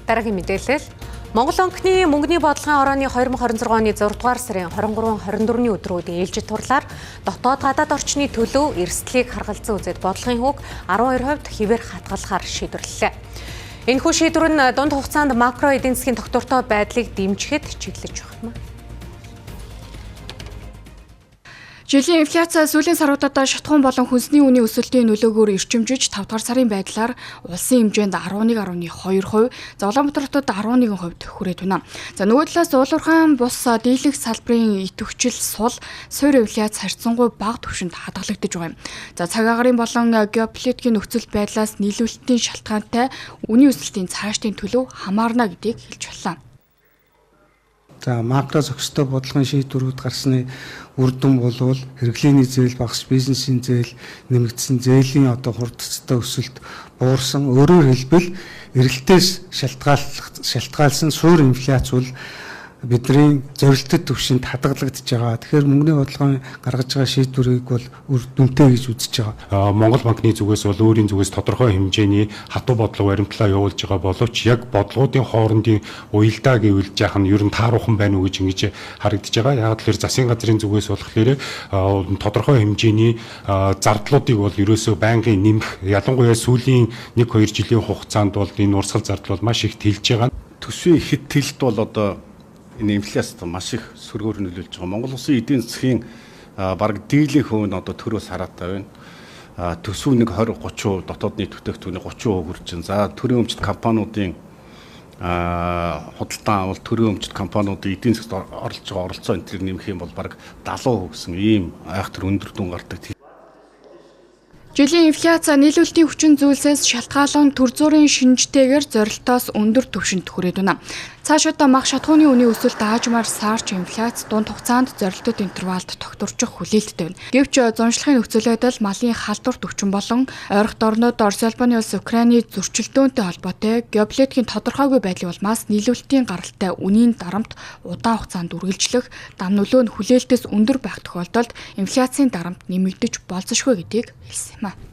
Дараагийн мэдээлэл. Монгол банкны мөнгөний бодлогын орооны 2026 оны 6 дугаар сарын 23-24-ний өдрүүдийн ээлжит хурлаар дотоод гадаад орчны төлөв эрсдлийг харгалзан үзээд бодлогын хүүг 12% хэвээр хадгалахаар шийдвэрлэлээ. Энэхүү шийдвэр нь дунд хугацаанд макро эдийн засгийн тогтвортой байдлыг дэмжихэд чиглэж байна. Жилийн инфляц сүүлийн саруудад шатхуун болон хүнсний үнийн өсөлтийн нөлөөгөөр эрчимжиж 5 дугаар сарын байдлаар улсын хэмжээнд 11.2%, за Улаанбаатар хотод 11% хүрээд байна. За нөгөө талаас уулуурхайн бус дийлэх салбарын идэвхжил сул суур инфляц харьцангуй бага түвшинд хадгалагдаж байгаа юм. За цаг агаарын болон геополитикийн нөхцөл байдлаас нийлүүлэлтийн шалтгаантай үнийн өсөлтийн цаашдын төлөв хамаарна гэдгийг хэлж байна. За макро зохистой бодлогын шийдвэрүүд гарсны үр дүн болвол хэрэглээний зээл багас, бизнесийн зээл нэмэгдсэн, зээлийн одоо хурдцтай өсөлт буурсан. Өөрөөр хэлбэл эрэлтээс шалтгаалсан суур инфляц бол бидний зорилттой түвшинд хадгалагдаж байгаа. Тэгэхээр мөнгөний бодлогын гаргаж байгаа шийдвэрийг бол үр дүнтэй гэж үзэж байгаа. Монгол банкны зүгээс бол өөрийн зүгээс тодорхой хэмжээний хатуу бодлого баримтлаа явуулж байгаа боловч яг бодлогоодын хоорондын уялдаа гэвэл жаахан ер нь тааруухан байна уу гэж ингэж харагдаж байгаа. Яг л засгийн газрын зүгээс болохоор тодорхой хэмжээний зардлуудыг бол ерөөсөө байнгын нэмэх, ялангуяа сүүлийн 1-2 жилийн хугацаанд бол энэ урсгал зардал бол маш их тэлж байгаа. Төсвийн хэд тэлд бол одоо энэ инфляцид маш их сөргөөр нөлөөлж байгаа. Монгол улсын эдийн засгийн бараг дийлэнх хувь нь одоо төрөөс хараатай байна. Төсөв нэг 20 30% дотоод нийт бүтээгдэхүүний 30% хүрч байна. За төрийн өмчт компаниудын худалдан авалт, төрийн өмчт компаниудын эдийн засгт оролцож байгаа оролцоо энэ тэрийг нэмэх юм бол бараг 70% гэсэн ийм айхтар өндөр дүн гардаг. Жилийн инфляц нийлүүлэлтийн хүчин зүйлсээс шалтгаалan төр зуурын шинжтэйгээр зорилтоос өндөр түвшинд хүрээд байна. Цаашдаа мах шатхууны үнийн өсөлт аажмаар саарч инфляц дунд хугацаанд зорилттой интервалд тогтворчих хүлээлттэй байна. Гэвч зуншлахын нөхцөл байдал малын халдвар төвчин болон ойрхот орнууд Орос улбаны улс Украины зөрчилдөөнтэй холбоотой геополитикийн тодорхойгүй байдлын улмаас нийлүүлэлтийн гаралтай үнийн дарамт удаан хугацаанд үргэлжлэх дам нөлөө нь хүлээлтээс өндөр байх тохиолдолд инфляцийн дарамт нэмэгдэж болзошгүй гэдгийг хэлсэн юм а.